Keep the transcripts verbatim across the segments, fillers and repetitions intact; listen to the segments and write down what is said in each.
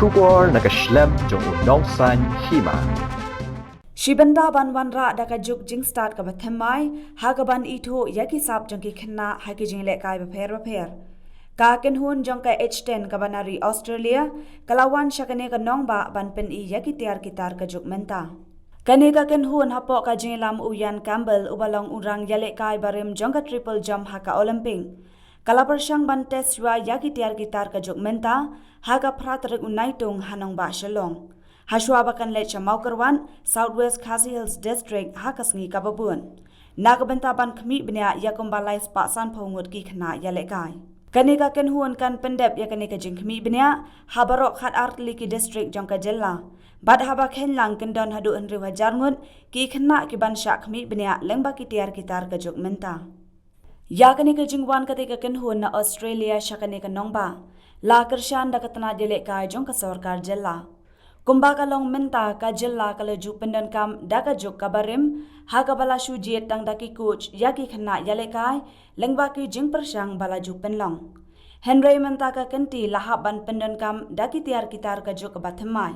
Khubor na ka shlem jong u nongsaiñ hima. Shi bynta ban wanrah da ka juk jingstad kaba thymmai, ha kaban ithuh ïa ki sap jong ki khynnah ha ki jinglehkai bapher bapher. Ka kynhun jong ka H ten kaba na ri Australia, ka la wan sha kane ka nongbah ban pyni ïa ki tiar ki tar ka juk mynta. Kane ka kynhun hapoh ka jingïalam u Ian Campbell uba long u nongïalehkai barim jong ka triple jump ha ka Olympic, ka la pyrshang ban test shuwa ïa ki tiar ki tar ka juk mynta, ha ka phra tarik u Naitung ha nongbah Shillong. Hashuwa ba kan leit sha Mawkyrwat, South West Khasi Hills District ha ka sngi kaba bud. Na ka bynta ban khmih bniah ïa kumba lai spah sanphew ngut ki khynnah ïalehkai. Kane ka kynhun kan pyndep ïa kane ka jingkhmih bniah, ha baroh khat ar tylli ki district jong ka jylla. Bad haba kheiñ lang kan don haduh hynriew hajar ngut, ki khynnah ki ban shah khmih bniah lyngba ki tiar ki tar ka juk mynta. Ïa kane ka jingwan kata ka kynhun na Australia sha kane ka nongbah, la kyrshan da ka tnat ïalehkai jong ka sorkar jylla. Kumba ka long mynta ka jylla ka la ju pyndonkam da ka juk kaba rim, ha kaba la shu jied tang da ki coach ïa ki khynnah ïalehkai, lyngba ki jingpyrshang ba la ju pynlong. Hynrei mynta ka kynti la hap ban pyndonkam da ki tiar ki tar ka juk kaba thymmai.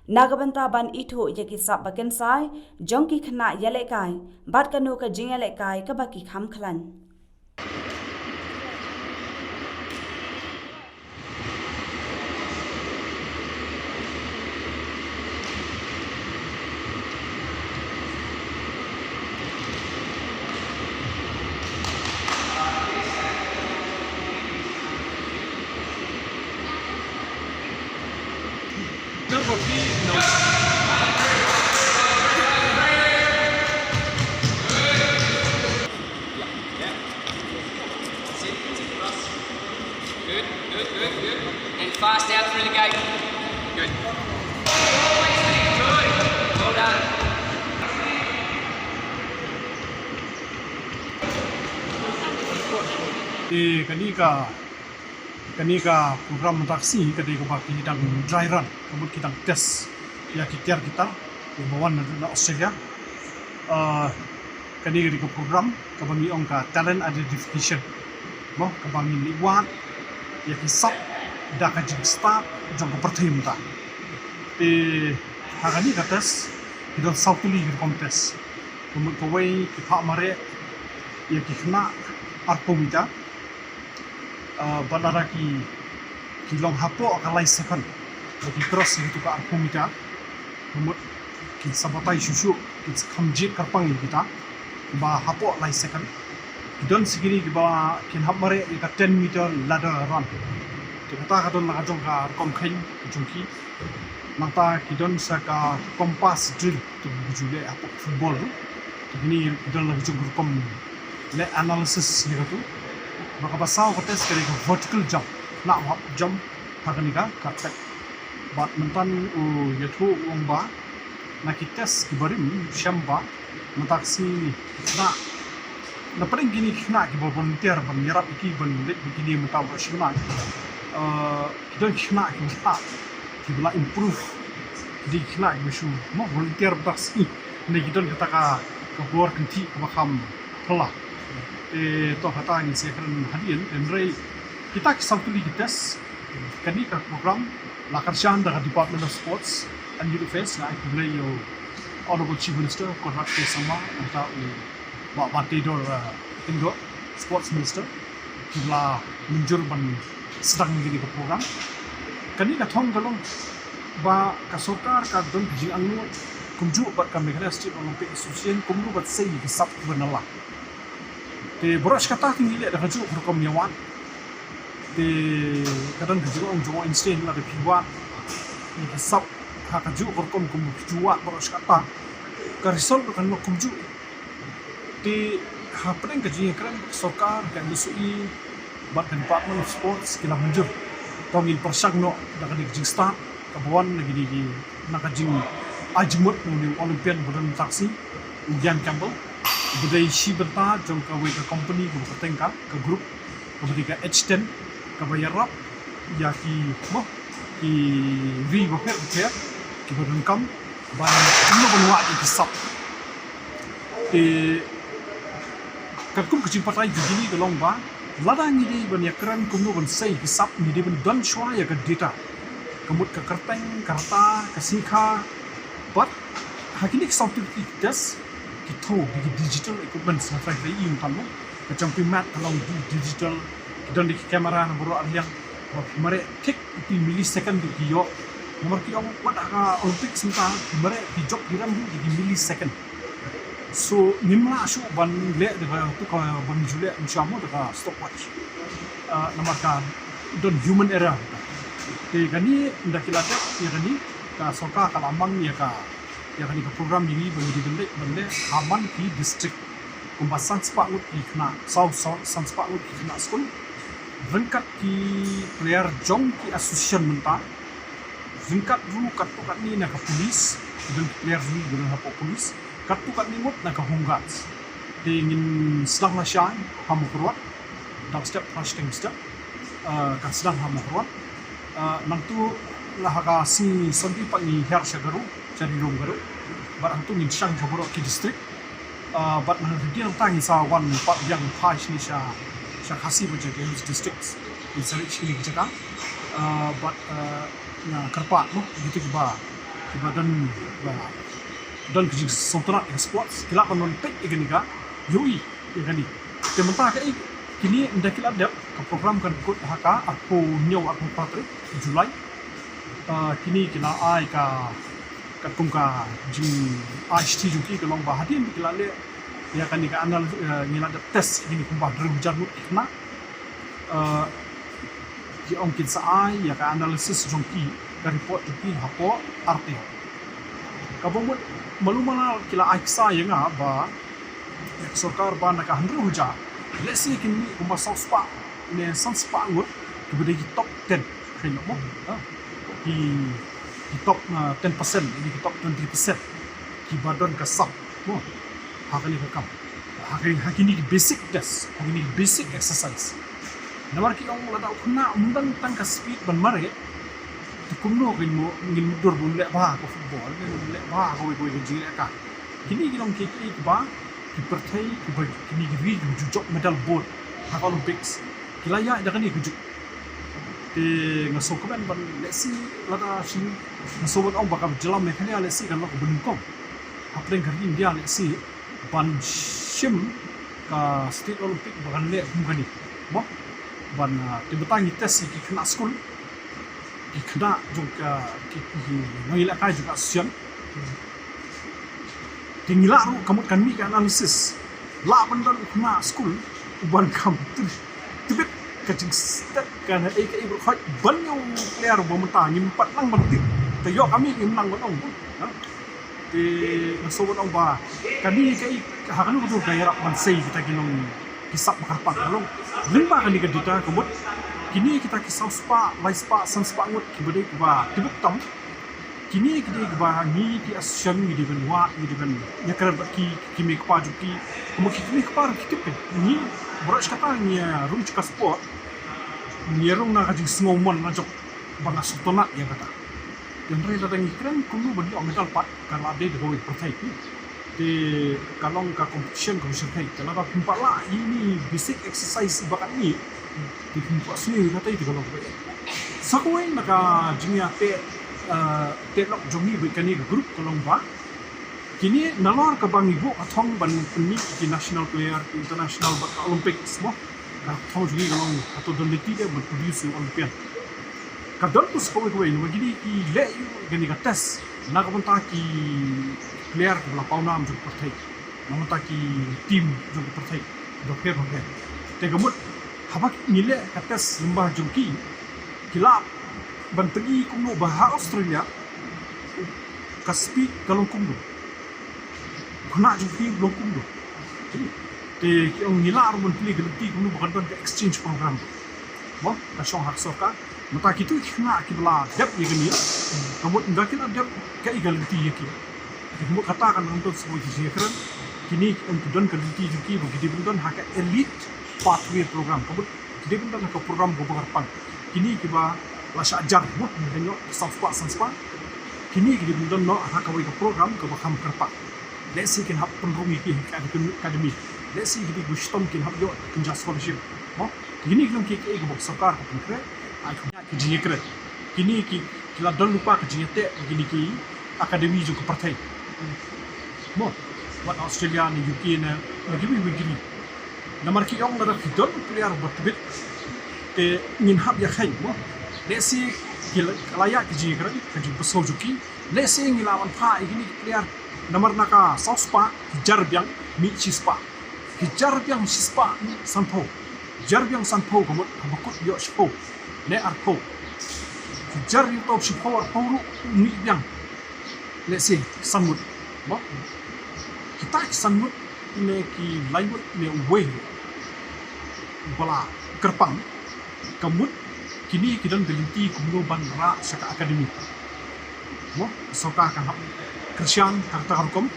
Na ka bynta ban ithuh ïa ki sap ba kynsai, jong ki khynnah ïalehkai, bad kano ka jingïalehkai kaba ki kham khlaiñ. Good, good, good, good. And fast out through the gate. Good. Always be good. Well done. Eh, kane ka, kane ka program mynta ka sngi ka dei kaba ki dang dry run, ka mut ki dang test ïa ki tiar ki tar kiba wan na Australia. Ah, kane ka dei ka program kaba ngi ong ka talent identification, mo, kaba ngin ïa wad ïa ki sap da ka jingstad jong ka pyrthei mynta. Te ha kane ka test ki don saw tylli ki rukom test. Ka mut kawei ki phah mareh ïa ki khynnah arphew meter. Ah, bad lada ki, ki long hapoh ka lai second ba ki cross ïa katu ka arphew meter, ka mut kin sa batai shuh shuh, kin sa kham jied kyrpang ïa kita ba hapoh lai second. Ki don sa kine kiba kin hap mareh ïa ka ten meter ladder run. Te kata ka don la ka jong ka rukom kheiñ ka jong ki. Nangta ki don sa ka compass drill, tu ki ju leh hapoh football tu. Te kine ki don la ki jong ka rukom leh analysis ïa katu. Bad kaba saw ka test ka dei ka vertical jump, khynnah u hap jump ha kane ka carpet. Bad mynta u ïathuh u ong ba na ki test kiba rim, shem ba mynta ka sngi khynnah, na pdeng kine ki khynnah kiba volunteer ban ïarap ïa ki ban leit ïa kine mynta baroh shi bnai. Eh, ki don ki khynnah kiba, kiba la improve. Ki dei ki khynnah kiba shu, mo, volunteer mynta ka sngi. Ne ki don kata ka, ka bor kynthih kaba kham phylla. Te to kata ngin sa kren hadien, hynrei kita ki saw tylli ki test. Kane ka program la kyrshan da ka Department of Sports and Youth Affairs, nga ai khublei ïa u Honourable Chief Minister Conrad K Sangma, nangta u Bah Bateidur, uh, Lyngdoh, Sports Minister, ki la mynjur ban sdang ïa kane ka program. Kane ka thong ka long ba ka sorkar ka don ka jingangnud kumjuh bad ka Meghalaya State Olympic Association kumno ban sei ïa ki sap kiba na la. Te baroh shi katta te ngi leh da kajuh ka rukom ïa wad. Te ka don ka jingong jong Einstein, lada phi wad ïa ki sap ha kajuh ka rukom kumba phi ju wad baroh shi katta, ka result kan long kumjuh. Te hapdeng ka jingïakren ka sorkar, ka M S O E bad ka Department of Sports ki la mynjur. To ngin pyrshang noh da kane ka jingstad kaba wan na kine ki, na ka jingai jingmut na une u Olympian ba don mynta ka sngi, u Ian Campbell, ba dei shi bynta jong kawei ka company kaba kyrteng ka, ka group, kaba dei ka H ten, kaba ïarap ïa ki, mo, ki ri bapher bapher kiba donkam ban, kumno ban wad ïa ki sap. Te katkum ka jingbatai jong kine ka long ba lada ngi dei ban ïakren kumno ban sei ki sap, ngi dei ban don shuwa ïa ka data. Ka mut ka kyrteng, ka rta, ka sngi kha. Bad ha kine ki sawdong ki test ki thew da ki digital equipments, ha ka ri ïa u tang ka jong ki mat ka long digital, ki don da ki camera na baroh arliang. Ba phi mareh thik ïa ki millisecond ruh ki ïoh. Namar ki ong wat ha ka Olympics mynta phi mareh ki jop ki rem ruh ïa ki millisecond. So ngim lah shuh ban leh da ka, tu ka ban ju leh mynshuwa mo da ka stopwatch. Ah, namar ka don human error. Te kane ynda ki la dep ïa kane, ka sorkar ka la mang ïa ka, ïa kane ka program ïa ngi ba ngi dei ban leh, ban leh ha man ki district. Kumba san spah ngut ki khynnah, saw, saw, san spah ngut ki khynnah skul. Ryngkat ki player jong ki association mynta. Ryngkat ruh katto katne na ka police, ki don ki player ruh ki don hapoh police. Katto katne ngut na ka Home Guards. Te ngin sdang lashai ha Mawkyrwat, dang step, first thing step, eh, ka sdang ha Mawkyrwat. Eh, nangtu la ha ka sngi Sunday pat ngi hiar sha Garo, sha Ri Lum Garo. Bad hangtu ngin shang sha baroh ki district. Eh, bad nang hynrei nangta ngin sa wan pat biang phai shane sha, sha Khasi bad sha ki Hills districts. Ngin sa leit sha kine ki jaka. Eh, bad, eh, nga kyrpad mo, ïa kito kiba, kiba don, ba don ka jingsngewtynnat ïa ka sports, ki lah ban wan peit ïa kane ka, ïohi ïa kane. Te mynta kaei, kine ynda ki la dep, ka program kan kut ha ka arphew hynñiew arphew phra tarik July. Ah, kine ki la ai ka, katkum ka jingai shithi jong ki ka long ba hadien ba ki la leh ïa kane ka anal-, eh, ngi la dep test ïa kine kumba hynriew hajar ngut ki khynnah. Eh, ki ong kin sa ai ïa ka analysis jong ki, ka report jong ki hapoh artylli. Kaba mut malu mala ki la ai ksa ïa nga ba ïa ka sorkar ba na ka hynriew hajar, lehse kin mih kumba saw spah ne san spah ngut kiba dei ki top ten. Kane mo, ha? Ki, ki top, uh, ten percent, ki top twenty percent kiba don ka sap mo. Ha kane ka kam. Ha kane, ha kine ki basic test, ha kine ki basic exercise. Namar ki ong lada u khynnah um don tang ka speed ban mareh, te kumno ngin mu-, ngin mutdur ban leh bha ka football, ngin leh bha kawei kawei ka jingleh ka. Kine ki long kiei kiei kiba ki pyrthei, kiba kine ki ri kiba ju jop medal bun ha ka Olympics ki la ïaid da kane kajuh. Te nga sngewkmen ban lehse lada shu, nga sngewbha ban ong ba ka jylla Meghalaya lehse kan long kaba nyngkong hapdeng ka ri India lehse ban shim ka State Olympic ba kan leh kum kane. Mo? Ban, ah, te mynta ngi test ïa ki khynnah skul, ki khynnah jong ka, ki, ki, ki nongïalehkai jong ka association. Te ngi lah ruh ka mut kan mih ka analysis. Lah ban don u khynnah skul uban kham tibit ka jingstep, kan ei ka ei ba khot ban ïa u player ba mynta ngim pat nang ban tip. Te ïoh ka mih ngim nang ban ong. Ha? Te nga sngewbha ban ong ba kane ka ei, ha kano ka dur ka ïarap ban sei kita ki nong, ki sap ba kyrpang ka long. Lyngba kane ka data ka mut kine kita ki saw spah, lai spah, san spah ngut kiba dei kiba tibit tam. Kine ki dei kiba ngi ki association ngi dei ban wad, ngi dei ban ïakren bad ki, ki kmie kpa jong ki. Kumba ki kmie kpa ruh ki tip, ngi baroh shi katta ngi ïa rung sha ka sport, ngi ïa rung na ka jingsngewmon la jong ba nga sngewtynnat ïa kata. Hynrei lada ngi kren kumno ban ïoh medal pat, ka la dei da kawei ka pyrthei. Te ka long ka competition kaba shyrkhei. Te lada phim pat lah ïa ine i basic exercise ba katne, te phim pat sniew ïa kata, te ka long kaba ïeit. Sa kawei na ka jingïateh, eh, teh lok jong ngi bad kane ka group ka long ba kine nalor kaba ngi buh ka thong ban pynmih ki national player, ki international bad ka Olympics mo. Ka thong jong ngi ka long hato don lynti de ban produce ïa u Olympian. Ka don pynskhem kawei kawei namar kine ki leh ïa kane ka test na ka bynta ki player kiba la paw nam jong ka pyrthei, na ka bynta ki team jong ka pyrthei bapher bapher. Te ka mut haba ngi leh ka test lyngba jong ki, ki lah ban pyni kumno ba ha Australia ka speed ka long kumno, khynnah jong ki long kumno. Te ki ong ngi lah ruh ban plie ka lynti kumno ba kan don ka exchange program. Mo, ka shong ha ka sorkar. Mynta kito ki khynnah kiba la dep ïa kane, ka mut ynda ki la dep kaei ka lynti ïa ki. Ka mut kata kan nang don sa kawei ka jingïakren. Kine ki ong ki don ka lynti jong ki ba ki dei ban don ha ka elite pathway program. Ka mut ki dei ban don ha ka program kaba kyrpang. Kine kiba la shah jar mo, ngi ong saw spah, san spah. Kine ki dei ban don noh ha kawei ka program kaba kham kyrpang. Lehse kin hap pynrung ïa ki ha ka academy. Lehse ki dei ba shitom kin hap ïoh kynja scholarship. Mo, kine ki long kiei kiei kiba ka sorkar ka pynkhreh. Ai, ki jingïakren. Kine ki, La don lypa ka jingïateh kine ki academy jong ka pyrthei. Mo, wat Australia ne U K ne, ne kiwei kiwei ki ri. Namar ki ong lada ki don player ba tbit te ngin hap ïakheiñ mo. Lehse ki la, ka la ïaid ka jingïakren, ka jingpynsaw jong ki. Lehse ngi la wanrah ïa kine ki player namar na ka saw spah ki jar biang mih shispah. Ki jar biang shispah mih sanphew. Jar biang sanphew ka mut haba kut ïoh shiphew ne arphew. Ki jar ïa uto shiphew arphew ruh u mih biang. Lehse san ngut. Mo? Kita ki san ngut ne ki lai ngut ne uwei ruh uba la kyrpang. Ka mut kine ki don ka lynti kumno ban rah sha ka academy. Mo, ka sorkar kan hap kyrshan ha kata ka rukom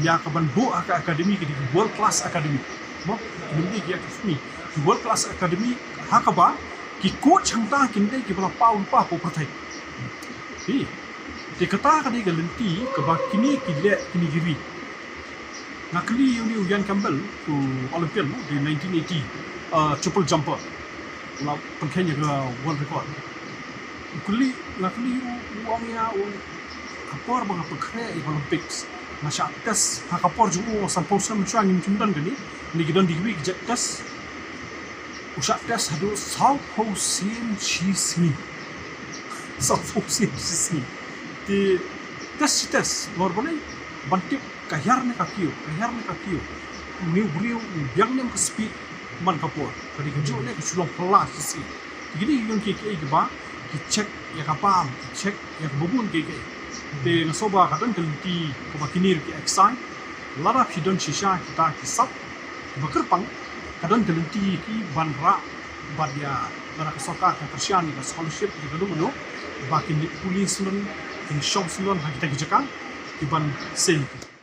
ïa ka ban buh ha ka academy, ki dei ki world class academy. Mo, kine ki academy, ki world class academy, ha kaba ki coach hangta kin dei kiba la paw lypa hapoh pyrthei. Hi. Te kata ka dei ka lynti kaba kine ki leh, kine ki ri. Nga kylli ïa une u Ian Campbell, u Olympian, mo, dei nineteen eighty, uh, triple jumper. U la pynkheiñ ïa ka world record. U kylli, nga kylli u, u ong ïa u, ka por ba nga pynkhreh ïa ka Olympics, nga shah test, ha ka por jong u, sanphew snem mynshuwa ngim shym don kane, ne ki don degree ki jait test. U shah test haduh sawphew sien shi sngi. Sawphew sien shi sngi. Te test shi test, lor balei, ban tip ka hiar ne ka kiew, ka hiar ne ka kiew. Une u briew u biang ne em ka speed man ka por. Ka dei kajuh ne ka shu long phylla shi sngi. Te kine ki ïong kiei kiei kiba ki check ïa ka bam, ki check ïa kaba bun kiei kiei. Te nga sngew ba ka don ka lynti kaba kine ruh ki excite. Lada phi don shisha kita ki sap kiba kyrpang, ka don ka lynti ïa ki ban rah bad ïa, lada ka sorkar ka kyrshan ïa ka scholarship ïa kano kano, ba kin leit pule syndon, kin shong syndon ha kita ki jaka ki ban sei ïa ki.